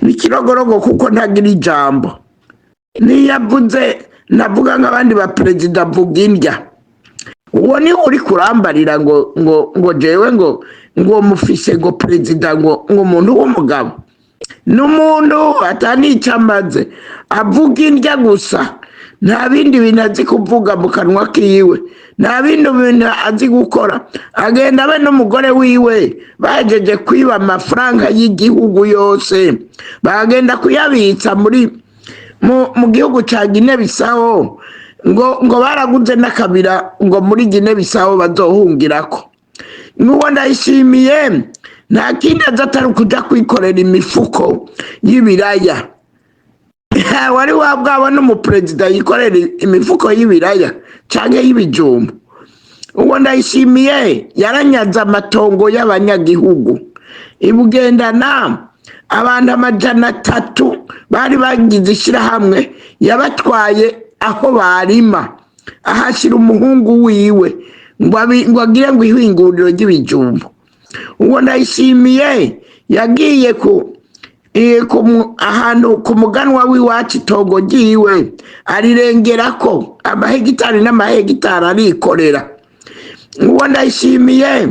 Ni ikirogorogo kuko ntagira ijambo. Niyo avuze ntavuga nk'abandi ba perezida, avuga indya. Uwo ni uri kurambarira ngo jewe ngo mufise ngo perezida, ngo umuntu w'umugabo ni umuntu atanica amaze, avuga indya gusa, nta bindi bintu azi kuvuga mu kanwa kiwe, nta bindi bintu azi gukora. Agenda abe n'umugore wiwe bahejeje kwiba amafaranga y'igihugu yose, bagenda kuyabitsa muri mu gihugu ca Guinea Bissau, ngo baraguze n'akabira ngo muri Guinea Bissau bazohungirako. N'uwo Ndayishimiye nta kindi azi atari ukuja kwikorera imifuko y'ibiraya. Wari wabwabona n'umuperezida yikorera imifuko y'ibiraya canke y'ibijumbu? Uwo Ndayishimiye yaranyaze amatongo y'abanyagihugu ibugendana. Abantu 300 bari bagize ishirahamwe, yabatwaye aho barima, ahashyira umuhungu wiwe ngo agire ngo ihinguriro ry'ibijumbu. Uwo Ndayishimiye yagiye ahantu ku muganwa w'iwacu, itongo ryiwe arirengerako amahegitari n'amahegitari, arikorera. Uwo Ndayishimiye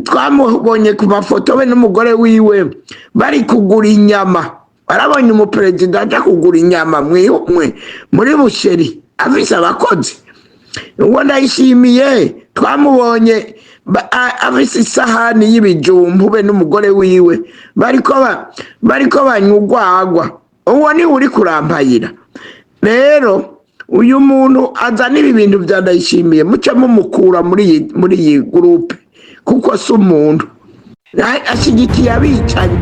twamubonye ku mafoto we n'umugore wiwe bari kugura inyama. Barabonye umuperezida aja kugura inyama muri boucherie afise abakozi? Uwo Ndayishimiye twamubonye afise isahani y'ibijumbu be n'umugore wiwe bariko banywa urwagwa. Uwo niwe uri kurampayira. Rero uyu muntu azana ibi bintu bya Ndayishimiye, muce mumukura muri iyi groupe, kuko si umuntu. Ashyigikiye abicanyi.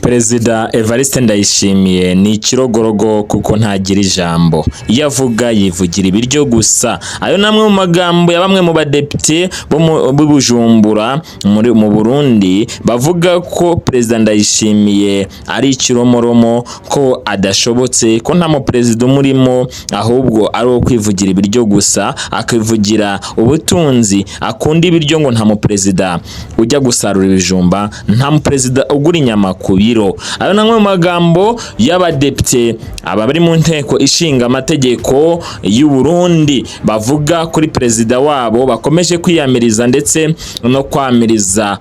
Perezida Evariste Ndayishimiye ni ikirogorogo kuko ntagira ijambo. Iyo avuga yivugira ibiryo gusa. Ayo ni amwe mu magambo ya bamwe mu badepite bo b'i Bujumbura mu Burundi, bavuga ko Perezida Ndayishimiye ari ikiromoromo, ko adashobotse, ko nta muperezida umurimo, ahubwo ari uwo kwivugira ibiryo gusa, akivugira ubutunzi, akunda ibiryo, ngo nta muperezida ujya gusarura ibijumba, nta muperezida ugura inyama ku biro. Ayo ni amwe mu magambo y'abadepite aba bari mu Nteko Ishinga Amategeko y'u Burundi bavuga kuri perezida wabo, bakomeje kwiyamiriza ndetse no kwamiriza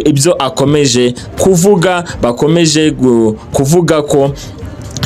ibyo akomeje kuvuga, bakomeje kuvuga ko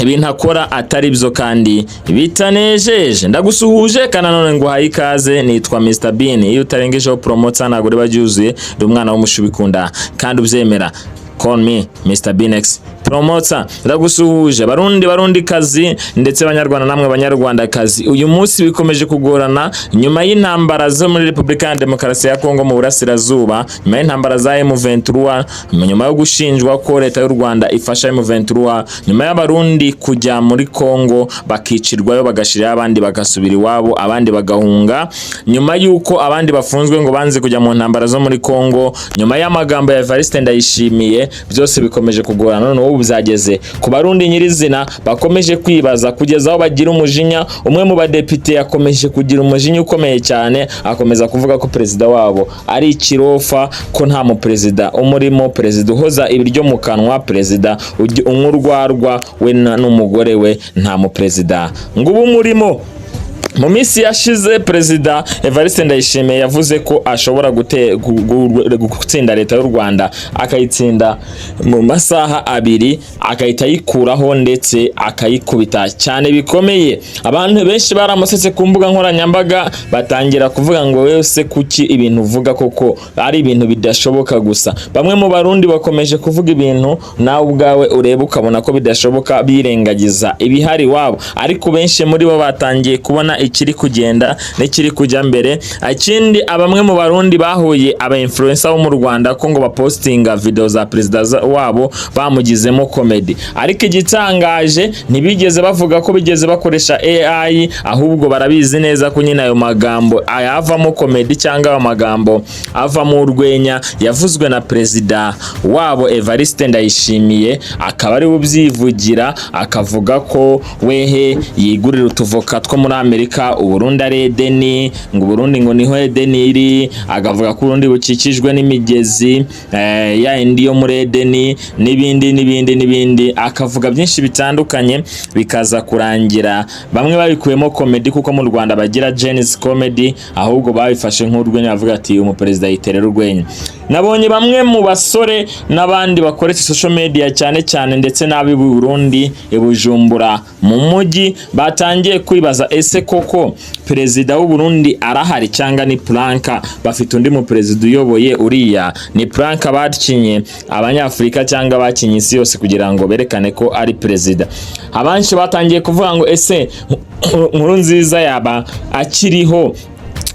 ibintu akora atari byo kandi bitanejeje. Ndagusuhuje kandi nanone nguhaye ikaze. Nitwa Mr Bean. Iyo utarengejeho promoter ntabwo riba ryuzuye. Ndi umwana w'umushubikunda kandi ubyemera. Call me Mr Bean X Promoter. Ndagusuhuje Barundi, Barundi kazi, ndetse Banyarwanda namwe Banyarwandakazi. Uyu munsi bikomeje kugorana nyuma y'intambara zo muri Repubulika ya Demokarasi ya Kongo mu burasirazuba, nyuma y'intambara za M23, nyuma yo gushinjwa ko leta y'u Rwanda ifasha M23, nyuma y'Abarundi kujya muri Kongo bakicirwayo, bagashirayo, abandi bagasubira iwabo, abandi bagahunga, nyuma y'uko abandi bafunzwe ngo banze kujya mu ntambara zo muri Kongo, nyuma y'amagambo ya Evariste Ndayishimiye, byose bikomeje kugorana. None ubu byageze ku Barundi nyirizina, bakomeje kwibaza kugeza aho bagira umujinya. Umwe mu badepite yakomeje kugira umujinya ukomeye cyane, akomeza kuvuga ko perezida wabo ari ikirofa, ko nta muperezida umurimo, perezida uhoza ibiryo mu kanwa, perezida unywa urwarwa we n'umugore we, nta muperezida ngo ubu umurimo. Mu minsi yashize Perezida Evariste Ndayishimiye yavuze ko ashobora gutsinda leta y'u Rwanda, akayitsinda mu masaha 2, agahita ayikuraho ndetse akayikubita cyane bikomeye. Abantu benshi baramusetse ku mbuga nkoranyambaga, batangira kuvuga ngo: "Wese kuki ibintu uvuga koko ari ibintu bidashoboka?" Gusa bamwe mu Barundi bakomeje kuvuga ibintu nawe ubwawe ureba ukabona ko bidashoboka, birengagiza ibihari iwabo, ariko benshi muri bo batangiye kubona ikiri kugenda n'ikiri kujya mbere. Ikindi, bamwe mu Barundi bahuye aba influencer bo mu Rwanda ko ngo bapostinga video za perezida wabo bamugizemo comedy, ariko igitangaje ntibigeze bavuga ko bigeze bakoresha AI, ahubwo barabizi neza ko nyine ayo magambo ayavamo comedy cyangwa ayo magambo avamo urwenya yavuzwe na perezida wabo Evariste Ndayishimiye, akaba ari we ubyivugira, akavuga ko wehe yigurira utuvoka two muri Amerika. Afurika, Uburundi ari Edeni, ngo Uburundi ngo niho Edeni iri, akavuga ko Uburundi bukikijwe n'imigezi ya indi yo muri Edeni, n'ibindi n'ibindi n'ibindi, akavuga byinshi bitandukanye, bikaza kurangira bamwe babikuyemo comedy, kuko mu Rwanda bagira Gen-Z Comedy, ahubwo babifashe nk'urwenya, bavuga ati: "Umuperezida yiterera urwenya." Nabonye bamwe mu basore n'abandi bakoresha social media cyane cyane, ndetse n'ab'i Burundi, i Bujumbura mu mujyi, batangiye kwibaza: ese koko perezida w'u Burundi arahari cyangwa ni prank? Bafite undi mu perezida uyoboye, uriya ni prank bakinye Abanyafurika cyangwa bakinye isi yose kugira ngo berekane ko ari perezida? Abenshi batangiye kuvuga ngo: ese Nkurunziza yaba akiriho,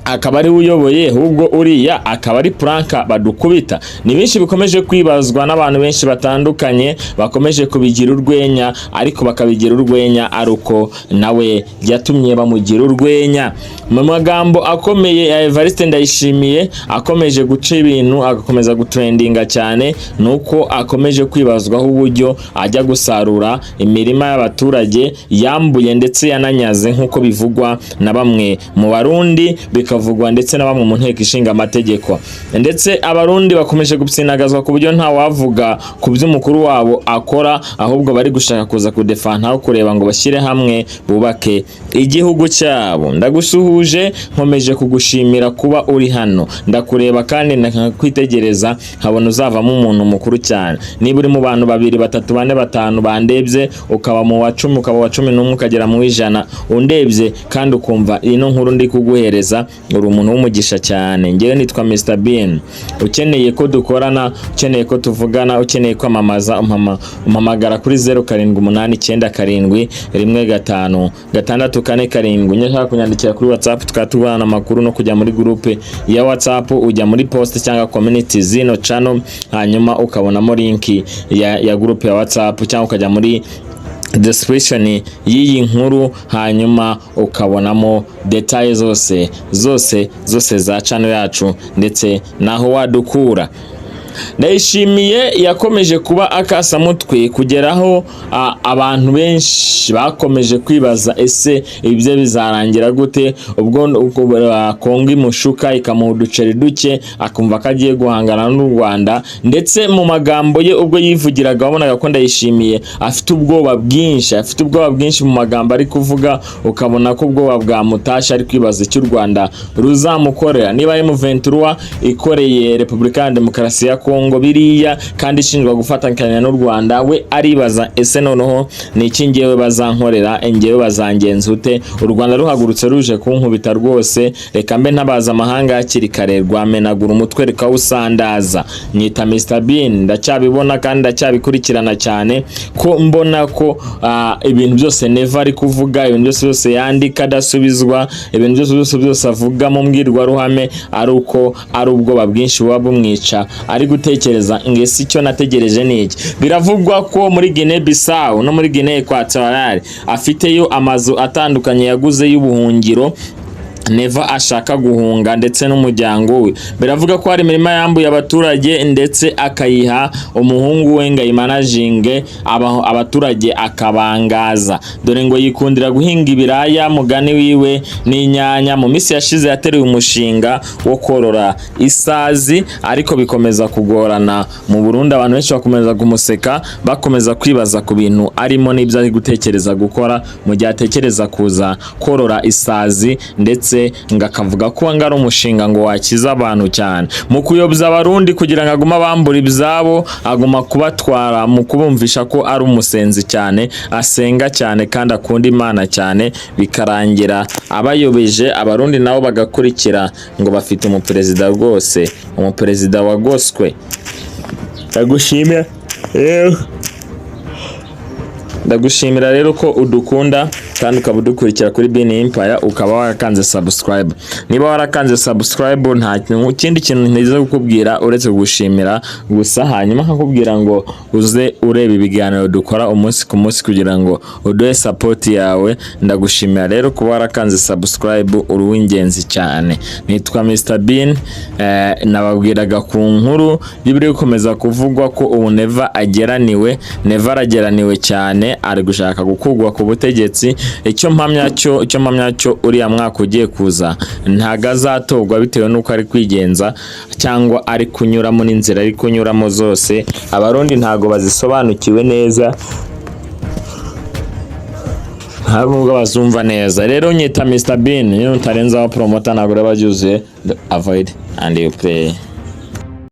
akaba ari we uyoboye, ahubwo uriya akaba ari prank badukubita? Ni benshi bikomeje kwibazwa n'abantu benshi batandukanye, bakomeje kubigira urwenya, ariko bakabigira urwenya ari uko nawe yatumye bamugira urwenya. Mu magambo akomeye ya Evariste Ndayishimiye akomeje guca ibintu, agakomeza gutrendinga cyane, ni uko akomeje kwibazwaho uburyo ajya gusarura imirima y'abaturage yambuye ndetse yananyaze, nk'uko bivugwa na bamwe mu Barundi, bikavugwa ndetse na bamwe mu Nteko Ishinga Amategeko. Ndetse Abarundi bakomeje gupsinagazwa ku buryo nta wavuga ku by'umukuru wabo akora, ahubwo bari gushaka kuza kudefanta aho kureba ngo bashyire hamwe bubake igihugu cyabo. Ndagusuhuje, nkomeje kugushimira kuba uri hano. Ndakureba kandi nkakwitegereza, nkabona uzavamo umuntu mukuru cyane. Niba uri mu bantu babiri, batatu, bane, batanu bandebye, ukaba mu wa 10, ukaba wa 11, ukagera mu 100 undebye kandi ukumva ino nkuru ndi kuguhereza, uri umuntu w'umugisha cyane. Ngewe nitwa Mr Bean. Ukeneye ko dukorana, ukeneye ko tuvugana, ukeneye kwamamaza, umpamagara kuri 0789715647. Ushaka kunyandikira kuri WhatsApp tukaba tubana amakuru no kujya muri groupe ya WhatsApp, ujya muri post cyangwa community zino channel, hanyuma ukabonamo link ya groupe ya WhatsApp, cyangwa ukajya muri description y'iyi nkuru, hanyuma ukabonamo details zose zose zose za channel yacu ndetse naho wadukura. Ndayishimiye yakomeje kuba akasamutwe kugeraho abantu benshi bakomeje kwibaza: ese ibyo bizarangira gute? Ubwo Kongo imushuka, ikamuha uduceri duke, akumva ko agiye guhangana n'u Rwanda. Ndetse mu magambo ye ubwo yivugiraga, wabonaga ko Ndayishimiye afite ubwoba bwinshi, afite ubwoba bwinshi mu magambo ari kuvuga, ukabona ko ubwoba bwamutashe, ari kwibaza icyo u Rwanda ruzamukorera. Niba M23 ikoreye Repubulika ya Demokarasi ya Kongo biriya kandi ishinjwa gufatanya n'u Rwanda, we aribaza: ese noneho ni iki ngewe bazankorera? Ngewe bazangenza ute? U Rwanda ruhagurutse ruje kunkubita rwose, reka mbe ntabaza amahanga hakiri kare, rwamenagura umutwe rukawusandaza. Nyita Mr Bean, ndacyabibona kandi ndacyabikurikirana cyane, ko mbona ko ibintu byose Neva ari kuvuga, ibintu byose byose yandika adasubizwa, ibintu byose byose byose avuga mu mbwirwaruhame, ari uko ari ubwoba bwinshi buba bumwica, ari gutekereza ngo: ese icyo nategereje ni iki? Biravugwa ko muri Guinea Bissau no muri Guinea Equatoriale afiteyo amazu atandukanye yaguze y'ubuhungiro. Neva ashaka guhunga ndetse n'umuryango we. Biravuga ko hari imirima yambuye abaturage, ndetse akayiha umuhungu we ngo ayimanaginge, abaturage akabangaza. Dore ngo yikundira guhinga ibiraya, mugani wiwe, n'inyanya. Mu minsi yashize yateruye umushinga wo korora isazi, ariko bikomeza kugorana mu Burundi. Abantu benshi bakomeza kumuseka, bakomeza kwibaza ku bintu arimo n'ibyo ari gutekereza gukora, mu gihe atekereza kuza korora isazi, ndetse ngo akavuga ko ngo ari umushinga ngo wakiza abantu cyane. Mu kuyobya Abarundi kugira ngo agume abambura ibyabo, aguma kubatwara mu kubumvisha ko ari umusenzi cyane, asenga cyane kandi akunda Imana cyane, bikarangira abayobeje. Abarundi nabo bagakurikira ngo bafite umuperezida rwose, umuperezida wagoswe. Ndagushimira rero, ndagushimira rero ko udukunda kandi ukaba udukurikira kuri Bini Empire, ukaba warakanze subscribe. Niba warakanze subscribe, nta kindi kintu ntize kukubwira uretse kugushimira gusa, hanyuma nkakubwira ngo uze. Ureba ibiganiro dukora umunsi ku munsi kugira ngo uduhe support yawe. Ndagushimira rero kuba warakanze subscribe, uri uw'ingenzi cyane. Nitwa Mr Bean. Nababwiraga ku nkuru y'ibiri gukomeza kuvugwa ko ubu Neva ageraniwe. Neva arageraniwe cyane, ari gushaka gukurwa ku butegetsi. Icyo mpamya cyo, uriya mwaka ugiye kuza ntago azatorwa, bitewe n'uko ari kwigenza cyangwa ari kunyuramo, n'inzira ari kunyuramo zose Abarundi ntago bazisobanukiwe neza, nta nubwo bazumva neza. Rero nyita Mr Bean. Iyo utarenzaho promoter ntabwo uraba byuzuye. Avoid and you play.